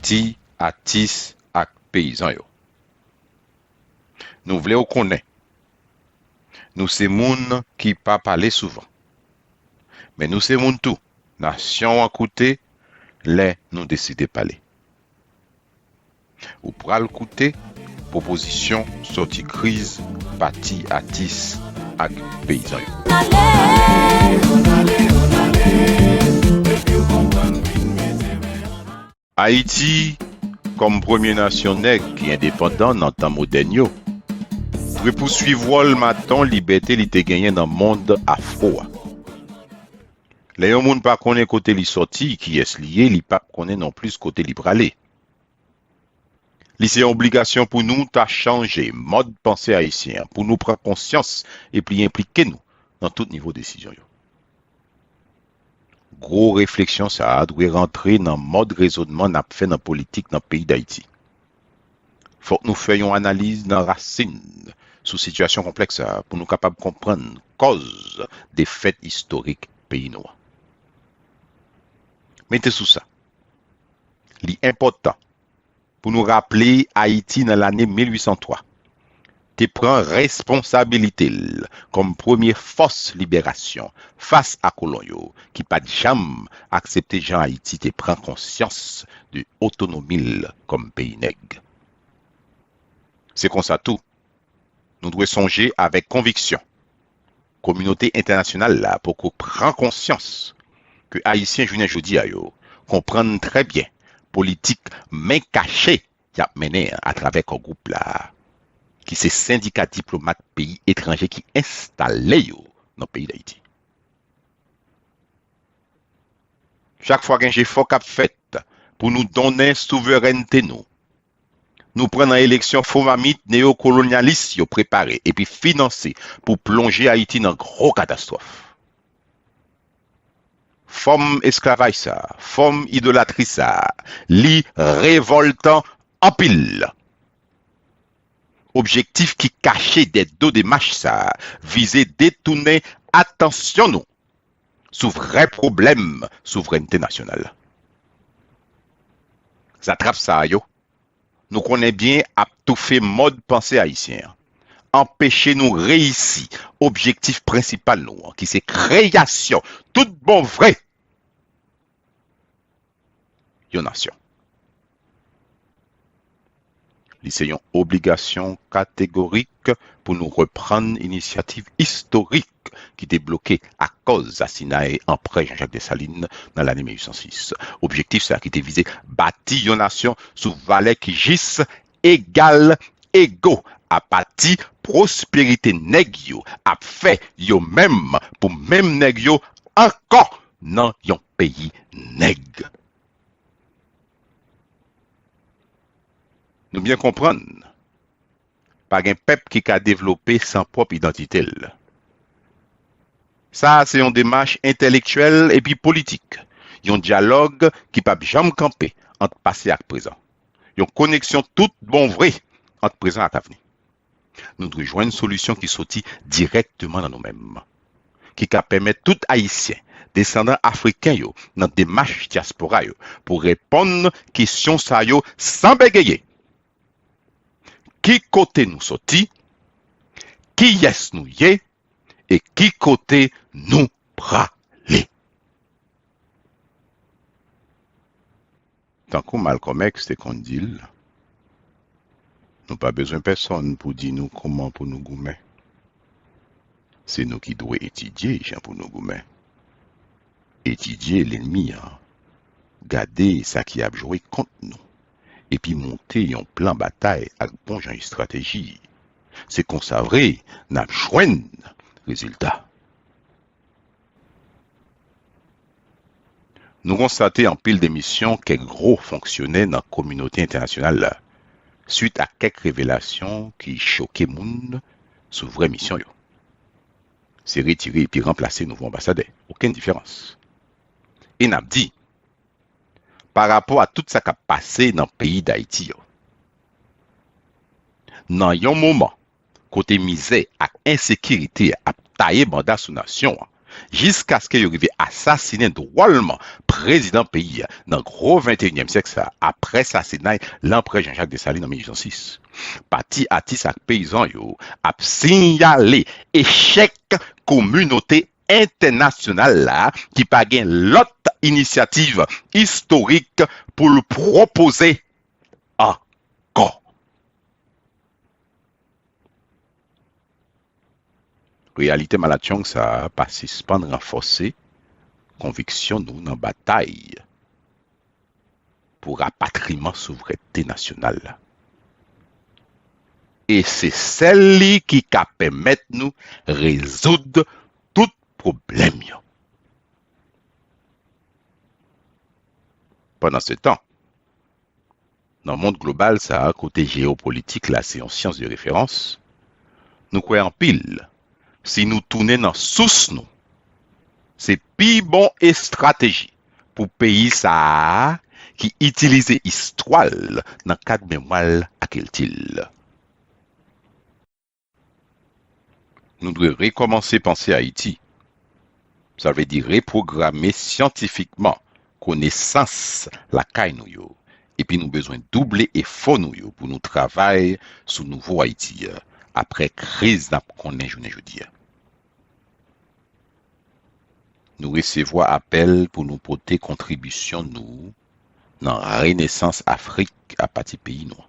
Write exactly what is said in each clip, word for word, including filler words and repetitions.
pati atis ak peyizan yo. Nou vle w konnen, nou se moun ki pa pale souvan. Men nou se moun tou, nasyon an koute lè nou deside pale. Ou pral koute pwopozisyon sòti kriz pati atis ak peyizan yo. Ayiti, kòm premye nasyon nèg ki endepandan nan tan modèn yo, repouswiv wòl maton libète li te genyen nan mond afwo a. Lè yon moun pa konnen kote li sòti, kiyès li ye, li p ap konnen non plis kote li prale. Li se yon obligasyon pou nou ta chanje mòd panse ayisyen an, pou nou pran konsyans epi enplike nou nan tout nivo desizyon yo. Gwo refleksyon sa a dwe rantre nan mòd rezònman n ap fè nan politik nan peyi Dayiti. Fòk nou fè yon analiz nan rasin sou sitiyasyon konplèks sa a pou nou kapab konprann kòz defèt istorik peyi nou an. Mete sou sa, li enpòtan pou nou raple Ayiti nan lane mil uit san twa te pran responsabilite l kòm premye fòs liberasyon fas a kolon yo ki pa t janm aksepte jan Ayiti te pran konsyans de otonomi l kòm peyi nèg. Se konsa tou, nou dwe sonje avèk konviksyon kominote entènasyonal la poko pran konsyans ke Ayisyen jounen jodi a yo konprann trè byen politik men kache y ap mennen atravè Core Group la, ki se sendika diplomat peyi etranje ki enstale yo nan peyi Dayiti. Chak fwa gen jefò k ap fèt pou nou donnen souverènte nou, nou pran nan eleksyon fo mamit neyokolonyalis yo prepare epi finanse pou plonje Ayiti nan gwo katastwòf. Fòm esklavaj sa, fòm idolatri sa, li revòltan anpil. Objektif ki kache dèyè do demach sa vize detounen atansyon nou sou vrè pwoblèm souvrènte nasyonal la. Zatrap sa yo, nou konnen byen, ap toufe mòd panse ayisyen an, anpeche nou reyisi objektif prensipal nou an, ki se kreyasyon tout bon vre yon nasyon. Li se yon obligasyon kategorik pou nou reprann inisyativ istorik ki te bloke akòz sasinay Anprè Jean-Jacques Dessalines nan lane mil uit san sis. Objektif sa ki te vize bati yon nasyon sou valè ki jis, egal, ego, apati pwosperite nèg yo ap fè yo menm pou menm nèg yo ankò nan yon peyi nèg. Nou byen konprann, pa gen pèp ki ka devlope san pwòp idantite l. Sa a se yon demach entèlektyèl epi politik, yon dyalòg ki p ap janm kanpe ant pase ak prezan, yon koneksyon tout bon vre ant prezan ak avni. Nou dwe jwenn solisyon ki soti dirèkteman nan nou menm, ki ka pèmèt tout Ayisyen, desandan Afriken yo nan demach dyaspora yo, pou reponn kesyon sa yo san begeye. Ki kote nou soti? Kiyès nou ye? E ki kote nou prale? Tankou Malcolm X te konn di l, nou pa bezwen pèsonn pou di nou kòman pou nou goumen. Se nou ki dwe etidye jan pou nou goumen. Etidye lènmi an, gade sa ki ap jwe kont nou, epi monte yon plan batay ak bon jan estrateji. Se konsa vre n ap jwenn rezilta. Nou konstate anpil demisyon kèk gwo fonksyonè nan kominote entènasyonal la, swit a kèk revelasyon ki choke moun sou vrè misyon yo. Se retire epi ranplase nouvo anbasadè. Okenn diferans. E n ap di, pa rapò a tout sa k ap pase nan peyi Dayiti yo, nan yon moman kote mizè ak ensekirite ap taye banda sou nasyon an, jiskaske yo rive asasinen dwòlman prezidan peyi a nan gwo venteyinyèm syèk sa a, apre sasinay Lanprè Jean-Jacques Dessalines an mil uit san sis. Pati Atis ak Peyizan yo ap siyale echèk kominote entènasyonal la ki pa gen lòt inisyativ istorik pou l pwopoze ankò. Reyalite malatchong sa a pa sispann ranfòse konviksyon nou nan batay pou rapatriman souvrènte nasyonal la. E se sèl li ki ka pèmèt nou rezoud tout pwoblèm yo. Pandansetan, nan mond global sa a, kote jeyopolitik la se yon syans de referans, nou kwè anpil, si nou tounen nan sous nou, se pi bon estrateji pou peyi sa a ki itilize istwa l nan kad memwa l ak kilti l. Nou dwe rekòmanse panse Ayiti. Sa vle di repwograme syantifikman konesans lakay nou yo, epi nou bezwen double efò nou yo pou nou travay sou nouvo Ayiti a, apre kriz n ap konnen jounen jodi a. Nou resevwa apèl pou nou pote kontribisyon nou nan renesans Afrik apati peyi nou an.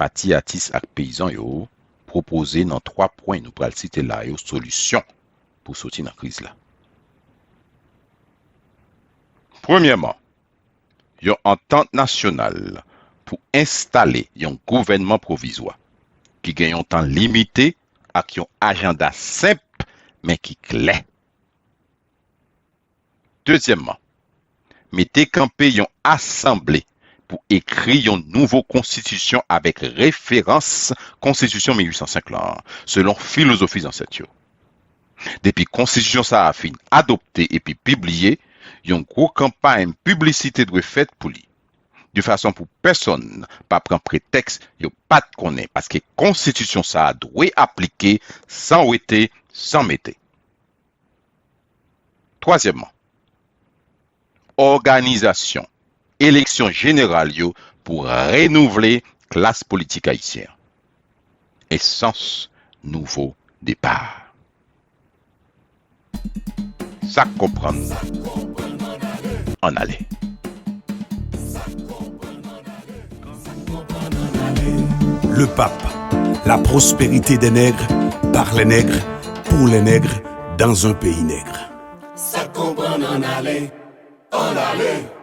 Pati Atis ak Peyizan yo pwopoze nan twa pwen nou pral site la yo solisyon pou soti nan kriz la. Premyèman, yon antant nasyonal pou enstale yon gouvènman pwovizwa ki gen yon tan limite ak yon ajanda senp men ki klè. Dezyèmman, mete kanpe yon asanble pou ekri yon nouvo konstitisyon avèk referans Konstitisyon mil uit san senk lan, selon filozofi zansèt yo. Depi konstitisyon sa a fin adopte epi pibliye, yon gwo kanpay piblisite dwe fèt pou li, de fason pou pèsonn pa pran pretèks yo pa t konnen, paske konstitisyon sa a dwe aplike san wete, san mete. Twazyèmman, òganizasyon eleksyon jeneral yo pou renouvle klas politik ayisyen an. Esans nouvo depa. Sa k konprann, ann ale. Le Pape, la prospérité des nègres, par les nègres, pour les nègres, dans un pays nègre. Sa k konprann, ann ale, ann ale.